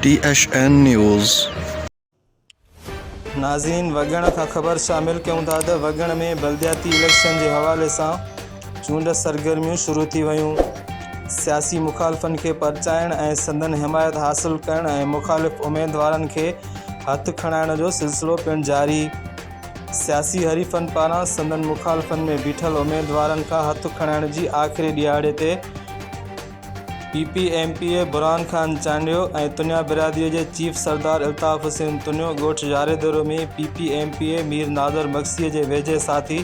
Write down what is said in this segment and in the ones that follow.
T H N news. ناظرين وڳڻ کان خبر شامل ڪيون ٿا ته وڳڻ ۾ بلدياتي اليڪشن جي حوالي سان چونڊ سرگرميون شروع ٿي ويون سياسي مخالفن کي پرچائڻ ۽ سندن حمايت حاصل ڪرڻ ۽ مخالف اميدوارن کي هٿ کڻائڻ جو سلسلو پڻ جاري سياسي حريفن پاران سندن مخالفن ۾ بيٺل اميدوارن کان هٿ کڻائڻ جي آخري ڏهاڙي تي P P M P A Burhan Khan Chandio ۽ Tunio برادري جي چيف سردار الطاف حسين تنيو ڳوٺ ياريدورو ۾ P P M P A Mir Nazir Magsi جي ويجهي ساٿي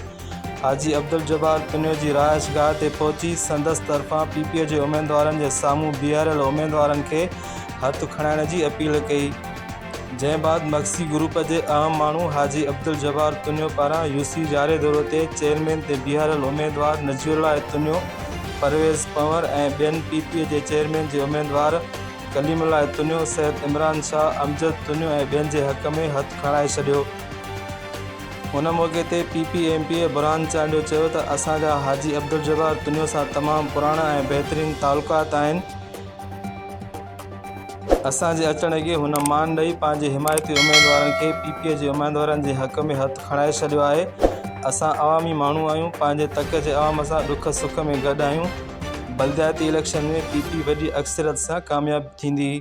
حاجي عبدالجبار تنيو جي رهائشگاهه تي پهچي سندس طرفان پي پي جي اميدوارن جي سامهون بيهاريل اميدوارن کي هٿ کڻائڻ جي اپيل ڪئي. جنهن بعد مگسي گروپ جي اهم ماڻهو حاجي عبدالجبار تنيو پاران يوسي جاري دورو تي چيئرمين تي بيهاريل اميدوار نجي الله تنيو، پرويز پنور ۽ ٻين پي پي جي چيئرمين جي اميدوار ڪليم الله تنيو، سيد عمران شاهه، امجد تنيو ۽ ٻين جي حق ۾ هٿ کڻائي ڇڏيو. ان موقعي تي P P M P A Burhan Chandio چيو ته اسان جا حاجي عبدالجبار تنيو سان تمام پراڻا ۽ بهترين تعلقات آهن، اسان جي اچڻ اڳي هن مان ڏئي پنهنجي حمايتي اميدوارن کي پي پي جي اميدوارن جي حق ۾ هٿ کڻائي ڇڏيو آهي اسان عوامي ماڻهو آهيون پنهنجي تڪ جي عوام سان ڏک سک ۾ گڏ آهيون بلدياتي اليڪشن ۾ پي پي وڏي اڪثريت سان ڪامياب ٿيندي.